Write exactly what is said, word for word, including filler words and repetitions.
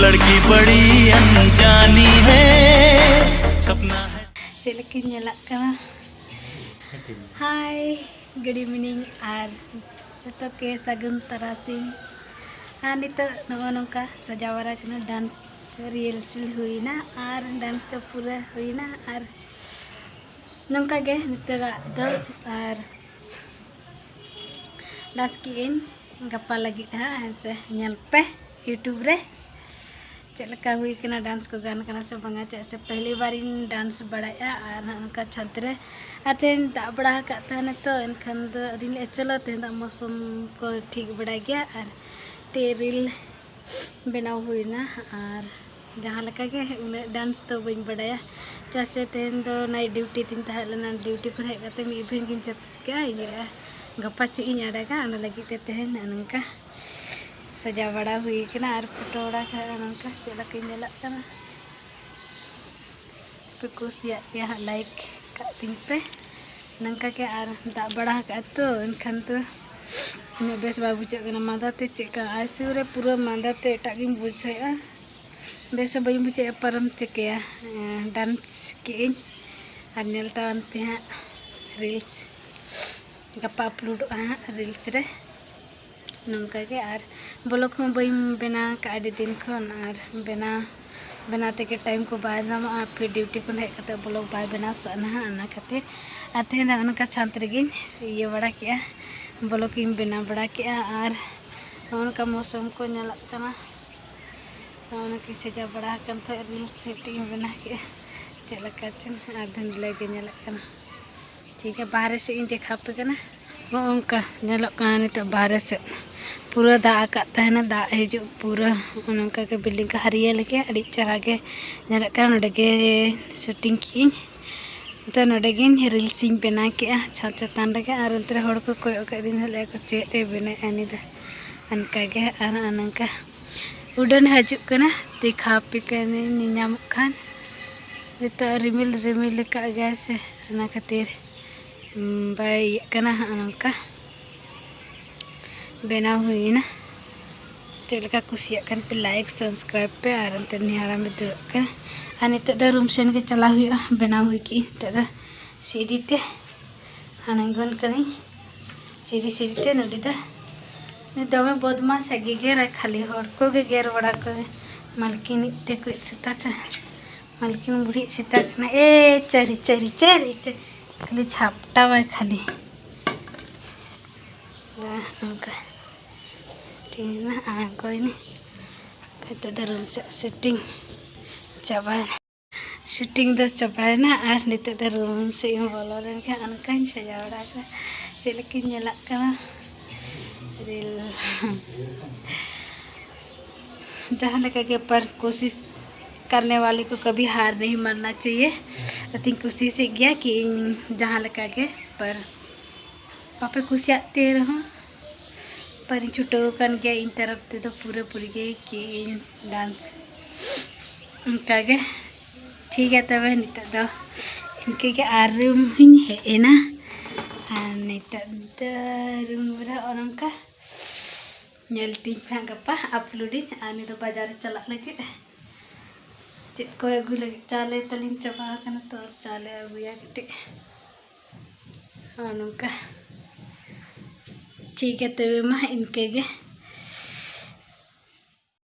लड़की बड़ी अनजानी है, सपना है। ᱪᱮᱫ ᱞᱮᱠᱟᱧ ᱧᱮᱞᱚᱜ ᱠᱟᱱᱟ? Hi, good evening ᱟᱨ ᱡᱚᱛᱚ ᱜᱮ ᱥᱟᱹᱜᱩᱱ ᱛᱟᱨᱟᱥᱤᱧ᱾ ᱟᱨ ᱱᱤᱛᱚᱜ ᱱᱚᱜᱼᱚ ᱱᱚᱝᱠᱟ ᱥᱟᱡᱟᱣ ᱵᱟᱲᱟ ᱠᱟᱱᱟ, dance rehearsal ᱦᱩᱭᱱᱟ ᱟᱨ dance ᱫᱚ ᱯᱩᱨᱟᱹ ᱦᱩᱭᱱᱟ᱾ ᱟᱨ ᱱᱚᱝᱠᱟ ᱜᱮ ᱱᱤᱛᱚᱜᱟᱜ ᱫᱚ᱾ ᱟᱨ dance ᱠᱮᱜ ᱟᱹᱧ ᱜᱟᱯᱟ ᱞᱟᱹᱜᱤᱫ ᱦᱟᱸᱜ, ᱦᱮᱸ ᱥᱮ, ᱧᱮᱞ ᱯᱮ YouTube ᱨᱮ ᱪᱮᱫ ᱞᱮᱠᱟ ᱦᱩᱭ ᱠᱟᱱᱟ, dance ᱠᱚ ᱜᱟᱱ ᱠᱟᱱᱟ ᱥᱮ ᱵᱟᱝᱟ᱾ ᱪᱮᱫᱟᱜ ᱥᱮ ᱯᱮᱦᱞᱤ ᱵᱟᱨ ᱤᱧ dance ᱵᱟᱲᱟᱭᱮᱫᱼᱟ ᱟᱨ ᱦᱟᱸᱜ ᱱᱚᱝᱠᱟ ᱪᱷᱟᱛ ᱨᱮ, ᱟᱨ ᱛᱮᱦᱮᱧ ᱫᱟᱜ ᱵᱟᱲᱟ ᱟᱠᱟᱫ ᱛᱟᱦᱮᱱᱟ ᱛᱚ, ᱮᱱᱠᱷᱟᱱ ᱫᱚ ᱟᱫᱚᱧ ᱞᱟᱹᱭᱮᱫᱼᱟ ᱪᱚᱞᱚ ᱛᱮᱦᱮᱧ ᱫᱚ ᱢᱳᱥᱚᱢ ᱠᱚ ᱴᱷᱤᱠ ᱵᱟᱲᱟ ᱜᱮᱭᱟ᱾ ᱟᱨ ᱴᱮ reel ᱵᱮᱱᱟᱣ ᱦᱩᱭᱱᱟ᱾ ᱟᱨ ᱡᱟᱦᱟᱸ ᱞᱮᱠᱟ ᱜᱮ, ᱩᱱᱟᱹᱜ dance ᱫᱚ ᱵᱟᱹᱧ ᱵᱟᱰᱟᱭᱟ, ᱪᱮᱫᱟᱜ ᱥᱮ ᱛᱮᱦᱮᱧ ᱫᱚ night duty ᱛᱤᱧ ᱛᱟᱦᱮᱸ ᱞᱮᱱᱟ᱾ Duty ᱠᱷᱚᱱ ᱦᱮᱡ ᱠᱟᱛᱮ ᱢᱤᱫ ᱮᱵᱷᱮᱱ ᱜᱤᱧ ᱪᱮᱫ ᱠᱮᱜᱼᱟ᱾ ᱤᱭᱟᱹ, ᱜᱟᱯᱟ ᱪᱮᱫ ᱤᱧ ᱟᱲᱟᱜᱟ, ᱚᱱᱟ ᱞᱟᱹᱜᱤᱫ ᱛᱮ ᱛᱮᱦᱮᱧ ᱱᱚᱜᱼᱚ ᱱᱚᱝᱠᱟ ᱥᱟᱡᱟᱣ ᱵᱟᱲᱟ ᱦᱩᱭ ᱠᱟᱱᱟ᱾ ᱟᱨ ᱯᱷᱳᱴᱳ ᱵᱟᱲᱟ ᱠᱷᱟᱡ ᱱᱚᱝᱠᱟ ᱪᱮᱫ ᱞᱮᱠᱟᱧ ᱧᱮᱞᱚᱜ ᱠᱟᱱᱟ᱾ ᱯᱮ ᱠᱩᱥᱤᱭᱟᱜ ᱜᱮᱭᱟ ᱦᱟᱸᱜ, like ᱠᱟᱜ ᱛᱤᱧ ᱯᱮ᱾ ᱱᱚᱝᱠᱟ ᱜᱮ ᱟᱨ ᱫᱟᱜ ᱵᱟᱲᱟ ᱟᱠᱟᱫᱼᱟ ᱛᱚ, ᱮᱱᱠᱷᱟᱱ ᱫᱚ ᱩᱱᱟᱹᱜ ᱵᱮᱥ ᱵᱟᱭ ᱵᱩᱡᱷᱟᱹᱜ ᱠᱟᱱᱟ᱾ ᱢᱟᱸᱫᱟ ᱛᱮ ᱪᱮᱫ ᱠᱟ ICU ᱨᱮ ᱯᱩᱨᱟᱹ ᱢᱟᱸᱫᱟ ᱛᱮ ᱮᱴᱟᱜ ᱜᱤᱧ ᱵᱩᱡᱷᱟᱹᱣᱮᱫᱼᱟ᱾ ᱵᱮᱥ ᱦᱚᱸ ᱵᱟᱹᱧ ᱵᱩᱡᱷᱟᱹᱣᱮᱫᱼᱟ, ᱯᱟᱨᱚᱢ ᱪᱤᱠᱟᱹᱭᱟ᱾ ᱮᱸ, dance ᱠᱮᱜ ᱟᱹᱧ ᱟᱨ ᱧᱮᱞ ᱛᱟᱵᱚᱱ ᱯᱮ ᱦᱟᱸᱜ reels, ᱜᱟᱯᱟ uploadᱚᱜᱼᱟ ᱦᱟᱸᱜ reels ᱨᱮ᱾ ᱱᱚᱝᱠᱟ ᱜᱮ ᱟᱨ vlog ᱦᱚᱸ ᱵᱟᱹᱧ ᱵᱮᱱᱟᱣ ᱟᱠᱟᱫᱼᱟ ᱟᱹᱰᱤ ᱫᱤᱱ ᱠᱷᱚᱱ, ᱟᱨ ᱵᱮᱱᱟᱣ ᱵᱮᱱᱟᱣ ᱛᱮᱜᱮ time ᱠᱚ ᱵᱟᱭ ᱧᱟᱢᱚᱜᱼᱟ᱾ ᱯᱷᱤᱨ duty ᱠᱷᱚᱱ ᱦᱮᱡ ᱠᱟᱛᱮ vlog ᱵᱟᱭ ᱵᱮᱱᱟᱣ ᱥᱟᱱᱟᱦᱟ, ᱚᱱᱟ ᱠᱷᱟᱹᱛᱤᱨ᱾ ᱟᱨ ᱛᱮᱦᱮᱧ ᱫᱚ ᱚᱱᱠᱟ ᱪᱷᱟᱸᱫᱽ ᱨᱮᱜᱮᱧ ᱤᱭᱟᱹ ᱵᱟᱲᱟ ᱠᱮᱜᱼᱟ, vlog ᱤᱧ ᱵᱮᱱᱟᱣ ᱵᱟᱲᱟ ᱠᱮᱜᱼᱟ᱾ ᱟᱨ ᱱᱚᱜᱼᱚ ᱱᱚᱝᱠᱟ ᱢᱳᱥᱚᱢ ᱠᱚ ᱧᱮᱞᱚᱜ ᱠᱟᱱᱟ᱾ ᱱᱚᱜᱼᱚ ᱱᱚᱝᱠᱟ ᱥᱟᱡᱟᱣ ᱵᱟᱲᱟ ᱟᱠᱟᱱ ᱛᱟᱦᱮᱸᱫ, reels ᱢᱤᱫᱴᱤᱡ ᱤᱧ ᱵᱮᱱᱟᱣ ᱠᱮᱜᱼᱟ᱾ ᱪᱮᱫ ᱞᱮᱠᱟ ᱪᱚᱝ ᱟᱨ ᱫᱷᱩᱸᱫᱽᱞᱟᱹ ᱜᱮ ᱧᱮᱞᱚᱜ ᱠᱟᱱᱟ᱾ ᱴᱷᱤᱠ ᱜᱮᱭᱟ, ᱵᱟᱦᱨᱮ ᱥᱮᱫ ᱤᱧ ᱫᱮᱠᱷᱟᱣ ᱟᱯᱮ ᱠᱟᱱᱟ᱾ ᱱᱚᱜᱼᱚ ᱱᱚᱝᱠᱟ ᱧᱮᱞᱚᱜ ᱠᱟᱱᱟ ᱱᱤᱛᱚᱜ ᱵᱟᱦᱨᱮ ᱥᱮᱫ᱾ ᱯᱩᱨᱟᱹ ᱫᱟᱜ ᱟᱠᱟᱫ ᱛᱟᱦᱮᱱᱟ, ᱫᱟᱜ ᱦᱤᱡᱩᱜ ᱯᱩᱨᱟᱹ ᱚᱱᱮ ᱚᱱᱠᱟ ᱜᱮ building ᱠᱚ ᱦᱟᱹᱨᱭᱟᱹᱲ ᱜᱮ, ᱟᱹᱰᱤ ᱪᱮᱦᱨᱟ ᱜᱮ ᱧᱮᱞᱚᱜ ᱠᱟᱱᱟ᱾ ᱱᱚᱰᱮ ᱜᱮ shooting ᱠᱮᱜ ᱟᱹᱧ᱾ ᱱᱤᱛᱚᱜ ᱱᱚᱰᱮ ᱜᱤᱧ reels ᱤᱧ ᱵᱮᱱᱟᱣ ᱠᱮᱜᱼᱟ, ᱪᱷᱟᱸᱫᱽ ᱪᱮᱛᱟᱱ ᱨᱮᱜᱮ᱾ ᱟᱨ ᱚᱱᱛᱮ ᱨᱮ ᱦᱚᱲ ᱠᱚ ᱠᱚᱭᱚᱜ ᱠᱟᱜ ᱫᱤᱧ, ᱞᱟᱹᱭᱮᱫᱼᱟ ᱠᱚ, "ᱪᱮᱫ ᱮ ᱵᱮᱱᱟᱣᱮᱫᱼᱟ ᱩᱱᱤ ᱫᱚ?" ᱚᱱᱠᱟ ᱜᱮ᱾ ᱟᱨ ᱱᱚᱜᱼᱚ ᱱᱚᱝᱠᱟ ᱩᱰᱟᱹᱱ ᱦᱤᱡᱩᱜ ᱠᱟᱱᱟ, ᱫᱮᱠᱷᱟᱣ ᱟᱯᱮ ᱠᱟᱹᱱᱟᱹᱧ, ᱧᱮᱧᱟᱢᱚᱜ ᱠᱷᱟᱱ᱾ ᱱᱤᱛᱚᱜ ᱨᱤᱢᱤᱞ ᱨᱤᱢᱤᱞ ᱟᱠᱟᱫ ᱜᱮᱭᱟᱭ ᱥᱮ, ᱚᱱᱟ ᱠᱷᱟᱹᱛᱤᱨ, ᱩᱸ, ᱵᱟᱭ ᱤᱭᱟᱹᱜ ᱠᱟᱱᱟ᱾ ᱦᱚᱸᱜᱼᱚ ᱱᱚᱝᱠᱟ ᱵᱮᱱᱟᱣ ᱦᱩᱭᱮᱱᱟ᱾ ᱪᱮᱫ ᱞᱮᱠᱟ ᱠᱩᱥᱤᱭᱟᱜ ᱠᱷᱟᱱ ᱯᱮ, like, subscribe ᱯᱮ᱾ ᱟᱨ ᱚᱱᱛᱮ ᱱᱤᱦᱟᱨᱟ ᱢᱮ ᱫᱩᱲᱩᱵ ᱠᱟᱱᱟ᱾ ᱟᱨ ᱱᱤᱛᱚᱜ ᱫᱚ ᱨᱩᱢ ᱥᱮᱱ ᱜᱮ ᱪᱟᱞᱟᱣ ᱦᱩᱭᱩᱜᱼᱟ᱾ ᱵᱮᱱᱟᱣ ᱦᱩᱭ ᱠᱮᱜᱼᱟᱹᱧ ᱱᱤᱛᱚᱜ ᱫᱚ ᱥᱤᱲᱤ ᱛᱮ ᱟᱬᱜᱚᱱ ᱠᱟᱹᱱᱟᱹᱧ᱾ ᱥᱤᱲᱤ ᱥᱤᱲᱤ ᱛᱮ ᱱᱚᱰᱮ ᱫᱚ ᱫᱚᱢᱮ ᱵᱚᱫᱢᱟᱥ ᱮ ᱜᱮᱜᱮᱨᱟ, ᱠᱷᱟᱹᱞᱤ ᱦᱚᱲ ᱠᱚ ᱜᱮᱜᱮᱨ ᱵᱟᱲᱟ ᱠᱚ᱾ ᱢᱟᱞᱠᱤᱱ ᱤᱡ ᱛᱮ ᱠᱚ ᱥᱮᱛᱟ ᱠᱟᱱᱟ, ᱢᱟᱞᱠᱤᱱ ᱵᱩᱲᱦᱤ ᱥᱮᱛᱟ ᱠᱟᱱᱟ᱾ ᱮ ᱪᱟᱹᱨᱤ ᱪᱟᱹᱨᱤ ᱪᱟᱹᱨᱤ ᱪᱟᱹᱨᱤ, ᱠᱷᱟᱹᱞᱤ ᱡᱷᱟᱯᱴᱟᱣᱟᱭ ᱠᱷᱟᱹᱞᱤ᱾ ᱱᱚᱝᱠᱟ ᱴᱷᱤᱠ ᱮᱱᱟ, ᱟᱬᱜᱚᱭᱮᱱᱟᱹᱧ᱾ ᱱᱤᱛᱚᱜ ᱫᱚ ᱨᱩᱢ ᱥᱮᱫ ᱥᱮᱴᱤᱝ ᱪᱟᱵᱟᱭᱮᱱᱟ᱾ ᱥᱮᱴᱤᱝ ᱫᱚ ᱪᱟᱵᱟᱭᱮᱱᱟ ᱟᱨ ᱱᱤᱛᱚᱜ ᱫᱚ ᱨᱩᱢ ᱥᱮᱫ ᱤᱧ ᱵᱚᱞᱚ ᱞᱮᱱᱠᱷᱟᱱ ᱚᱱᱠᱟᱧ ᱥᱟᱡᱟᱣ ᱵᱟᱲᱟ ᱠᱟᱱᱟ᱾ ᱪᱮᱫ ᱞᱮᱠᱟᱧ ᱧᱮᱞᱚᱜ ᱠᱟᱱᱟ ᱨᱤᱞ᱾ ᱡᱟᱦᱟᱸ ᱞᱮᱠᱟ ᱜᱮ, ᱯᱟᱨ ᱠᱳᱥᱤᱥ ᱠᱟᱨᱱᱮ ᱣᱟᱞᱮ ᱠᱚ ᱠᱟᱵᱷᱤ ᱦᱟᱨ ᱱᱟᱦᱤ ᱢᱟᱱᱱᱟ ᱪᱟᱦᱤᱭᱮ᱾ ᱟᱫᱚᱧ ᱠᱩᱥᱤᱥᱮᱫ ᱜᱮᱭᱟ ᱠᱤ ᱤᱧ ᱡᱟᱦᱟᱸ ᱞᱮᱠᱟ ᱜᱮ, ᱯᱟᱨ ᱵᱟᱯᱮ ᱠᱩᱥᱤᱭᱟᱜ ᱛᱮ ᱨᱮᱦᱚᱸ, ᱯᱟᱨᱤᱧ ᱪᱷᱩᱴᱟᱹᱣ ᱟᱠᱟᱱ ᱜᱮᱭᱟ ᱤᱧ ᱛᱚᱨᱚᱯ ᱛᱮᱫᱚ ᱯᱩᱨᱟᱹᱯᱩᱨᱤ ᱜᱮ ᱠᱤ ᱤᱧ ᱰᱟᱱᱥ᱾ ᱚᱱᱠᱟᱜᱮ ᱴᱷᱤᱠ ᱜᱮᱭᱟ, ᱛᱚᱵᱮ ᱱᱤᱛᱚᱜ ᱫᱚ ᱤᱱᱠᱟᱹ ᱜᱮ᱾ ᱟᱨ ᱨᱩᱢ ᱦᱚᱸᱧ ᱦᱮᱡ ᱮᱱᱟ᱾ ᱟᱨ ᱱᱤᱛᱚᱜ ᱫᱚ ᱨᱩᱢ ᱨᱮ ᱱᱚᱜᱼᱚ ᱱᱚᱝᱠᱟ ᱧᱮᱞ ᱛᱤᱧ ᱯᱮ ᱦᱟᱸᱜ ᱜᱟᱯᱟ ᱟᱯᱞᱳᱰᱤᱧ᱾ ᱟᱨ ᱩᱱᱤ ᱫᱚ ᱵᱟᱡᱟᱨ ᱨᱮ ᱪᱟᱞᱟᱜ ᱞᱟᱹᱜᱤᱫ, ᱪᱮᱫ ᱠᱚ ᱟᱹᱜᱩ ᱞᱟᱹᱜᱤᱫ᱾ ᱪᱟᱣᱞᱮ ᱛᱟᱹᱞᱤᱧ ᱪᱟᱵᱟ ᱟᱠᱟᱱᱟ, ᱛᱚ ᱪᱟᱣᱞᱮ ᱟᱹᱜᱩᱭᱟ ᱠᱟᱹᱴᱤᱡ᱾ ᱱᱚᱜᱼᱚ ᱱᱚᱝᱠᱟ᱾ ᱴᱷᱤᱠ ᱜᱮᱭᱟ, ᱛᱚᱵᱮ ᱢᱟ ᱤᱱᱠᱟᱹ ᱜᱮ᱾